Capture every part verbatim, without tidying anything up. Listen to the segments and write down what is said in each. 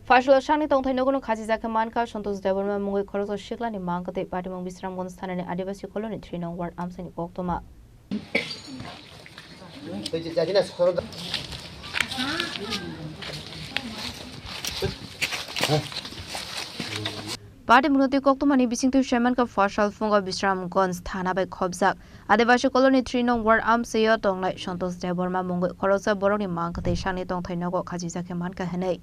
Phasalo sakni tongthai nogono khachijak khe mankha Santosh Debbarma mungwi khoroksa siklani mangkwtwi patimung Bisramganj thanani Adibasi Colony three nong ward amchaini koktwma. Patimungno twi koktwmani bisingtwi saimankha phasal phungo Bisramganj thana bai khopjak Adibasi Colony three nong ward amchaio tongnai Santosh Debbarma mungwi khoroksa borokni mangkwtwi sakni tongthai nogo khachijak khe mankha hwnwi.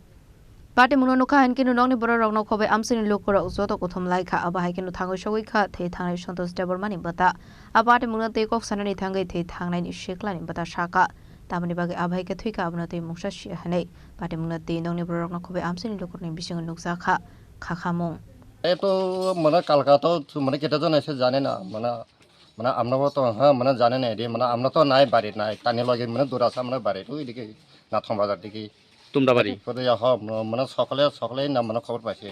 Patimungno nukha hinkhe nokni bororokno khobai amchaini lukurok joto kuthum laikha. Abo hai kheno thangwi sogwi kha thwi thangnai Santosh Debbarmani bwta. A patimungno twi kok sanani thangwi thwi thangnaini siklani bwta sakha. Tamoni bagwi abo hai khe thwikha abono twi mungsa siya hwnwi. Patimungno twi nokni bororokno khobai amchaini lukurokni bisingo nukjakha khakhamung. E to mane kalka to mane kete jona se jane na mane Mane আমরা তো, হ্যাঁ, মানে জানে না এটি, মানে আমরা তো নাই বাড়িত নাই, তানি লগে মানে দূর আছে, আমরা বাড়িত ওইদিকে নাথং বাজার দিকে। তোমরা বাড়ি? পরে ইয়া হ, মানে সকালে, সকালে না মানে খবর পাইছে।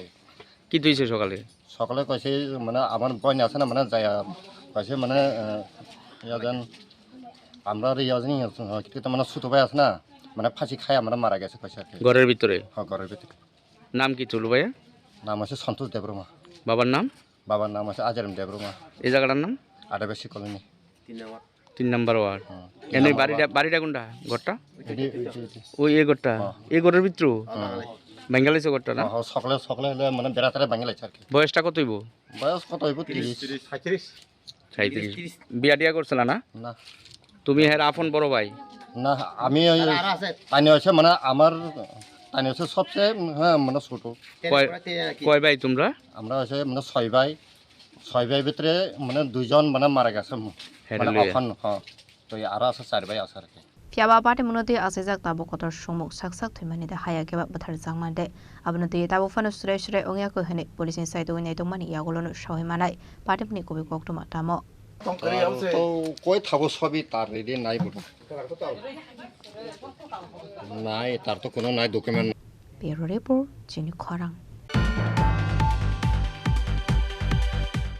কি দিছে সকালে? সকালে কইছে মানে আমার বোন আছে না, মানে যায়া কইছে মানে, আহ, ইয়া যেন আমরা আর ইয়া যেন, আহ, কিন্তু মানে ছোট ভাই আছে না, মানে ফাঁসি খায় আমরা মারা গেছে কইছে আর কি। ঘরের ভিতরে? হ্যাঁ, ঘরের ভিতরে। নাম কি চুলু ভাইয়া? নাম আছে সন্তোষ দেববর্মা। বাবার নাম? বাবার নাম আছে আজারিম দেববর্মা। এই জায়গাটার নাম? আদাবাসী কলোনি। তিন নম্বর ওয়ার্ড। হুম। এমনি বাড়িটা, বাড়িটা কোনটা? ঘরটা? এটি, এটি, এটি। ওই এই ঘরটা? হ্যাঁ। এই ঘরের ভিতরে? হ্যাঁ। বাঙালি সে ঘরটা না? হ্যাঁ, হ্যাঁ, সকলে, সকলে হলে মানে বেড়াতে বাঙালি আর কি। বয়সটা কত হইব? বয়স কত হইব? তিরিশ। তিরিশ। সাঁইত্রিশ। বিয়া টিয়া করছিলা না? না। তুমি হের আপন বড় ভাই? না, আমি ওই তানি হচ্ছে মানে আমার, তানি হচ্ছে সবচেয়ে, হ্যাঁ, মানে ছোট। কয়, কয় ভাই তোমরা? আমরা হচ্ছে মানে ছয় ভাই। ছয় ভাই ভিতরে মানে দুইজন মানে মারা গেছে। হ্যাঁ, মানে রে লইয়া। এখন, হ্যাঁ, তো এই আরো আছে, চার ভাই আছে আর কি। Phiya ba patimungno twi achaijak tabuk kotor sumuk sak sak thwimani de haya khe ba bwtharjakmani de. Abono twi tabuk phano surai surai wngya khe hwnwi police ni side o naitokmani yagulono sawi manai patimungni kubui koktwma tamo. Tar to koi thabo sobi tar rede nai bo. Nai, tar to kono nai document. Bureau Report, Chini Khorang.